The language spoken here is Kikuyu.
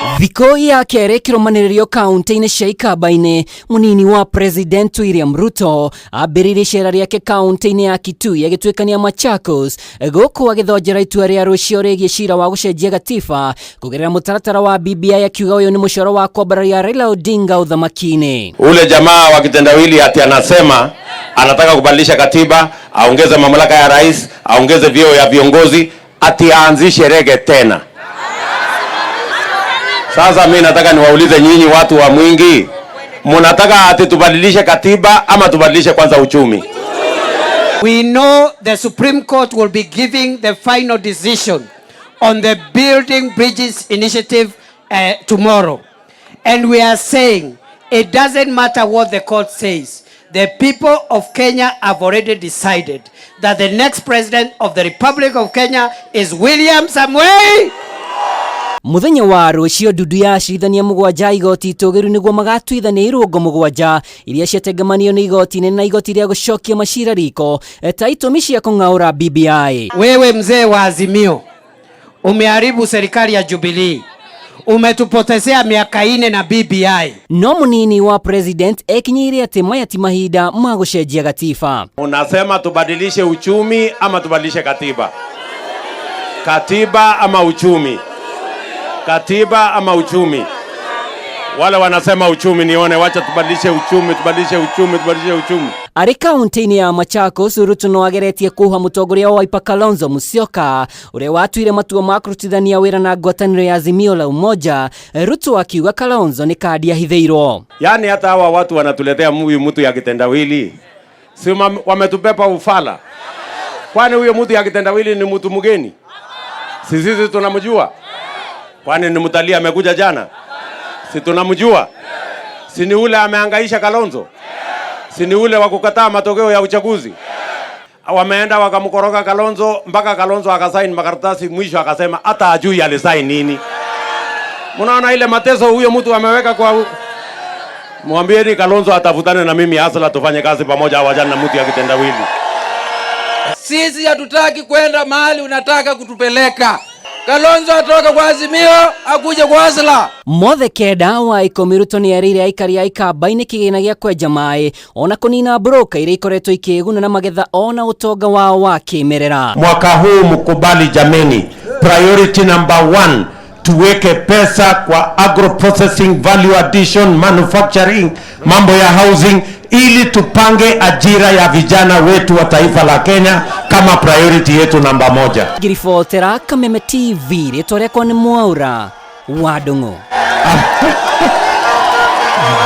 Thikũ ya kerĩ kĩrũmanĩrĩrio kaunti-inĩ cia Ikamba-inĩ, mũnini wa President William Ruto ambĩrĩirie icera rĩake kaunti-inĩ ya Kitui agĩtuĩkania Machakos, gũkũ agĩthonjera itua rĩa rũciũ rĩgiĩ cira wa gũcenjia gatiba kũgerera mũtaratara wa BBI, akiuga ũyũ nĩ mũcoro wa kwambararia Raila Odinga ũthamaki-inĩ. Ule jamaa wa kitendawili ati anasema anataka kubadilisha katiba, aongeze mamlaka ya rais, aongeze vyeo ya viongozi, ati aanzishe rege tena. Sasa mi nataka niwaulize nyinyi watu wa Mwingi, mnataka ati tubadilishe katiba ama tubadilishe kwanza uchumi? We know the Supreme Court will be giving the final decision on the Building Bridges Initiative tomorrow. And we are saying it doesn't matter what the court says. The people of Kenya have already decided that the next president of the Republic of Kenya is William Samoei. Muthenya wa rũciũ, ndundu ya acirithania 7 a igoti itũgĩru nĩguo magatuithania irũngo 7 iria ciatengemanio nĩ igoti inene na igoti rĩa gũcokia macira riko ta itũmi cia kũng'aũra BBI. Wewe mzee wa Azimio, umeharibu serikali ya Jubilee, umetupotezea miaka 4 na BBI. No mũnini wa president ekinyĩire atĩ maya ti mahinda ma gũcenjia gatiba. Unasema tubadilishe uchumi ama tubadilishe katiba? Katiba ama uchumi? Katiba ama uchumi? Wale wanasema uchumi, nione, wacha tubadilishe uchumi, tubadilishe uchumi, tubadilishe uchumi. Arĩ kaunti-inĩ ya Machakos, Ruto no ageretie kũha mũtongoria wa Wiper Kalonzo Musyoka ũrĩa watuire matua ma kũrutithania wĩra na ngwatanĩro ya Azimio la Umoja, Ruto akiuga Kalonzo nĩ kandi ahithĩirwo. Yaani hata hawa watu wanatuletea huyu mtu ya kitendawili, si wametupepa ufala? Kwani huyo mtu ya kitendawili ni mtu mgeni? Si sisi tunamjua? Kwani ni mtalii amekuja jana? Si tunamjua? Si ni ule amehangaisha Kalonzo? Si ni ule wa kukataa matokeo ya uchaguzi? Wameenda wakamkoroga Kalonzo mpaka Kalonzo akasaini makaratasi, mwisho akasema hata ajui alisaini nini. Mnaona ile mateso huyo mtu ameweka kwa. Mwambieni Kalonzo atafutane na mimi hustler, tufanye kazi pamoja, awachane na mtu ya kitendawili. Sisi hatutaki kwenda mahali unataka kutupeleka. Kalonzo atoke kwa Azimio akuje kwa Hustler. Mothe 9 wa 10, Ruto nĩ erĩire aikari a Ikamba-inĩ kĩgĩna gĩa kwenja maĩ ona kũnina broka iria ikoretwo ikĩguna na magetha ona ũtonga wao wa kĩmerera. Mwaka huu mkubali jameni, priority number one, tuweke pesa kwa agro processing, value addition, manufacturing, mambo ya housing, ili tupange ajira ya vijana wetu wa taifa la Kenya kama priority yetu namba moja. Ngiribotera Kameme TV, rĩtwa rĩakwa nĩ Mwaura wa Ndung'u.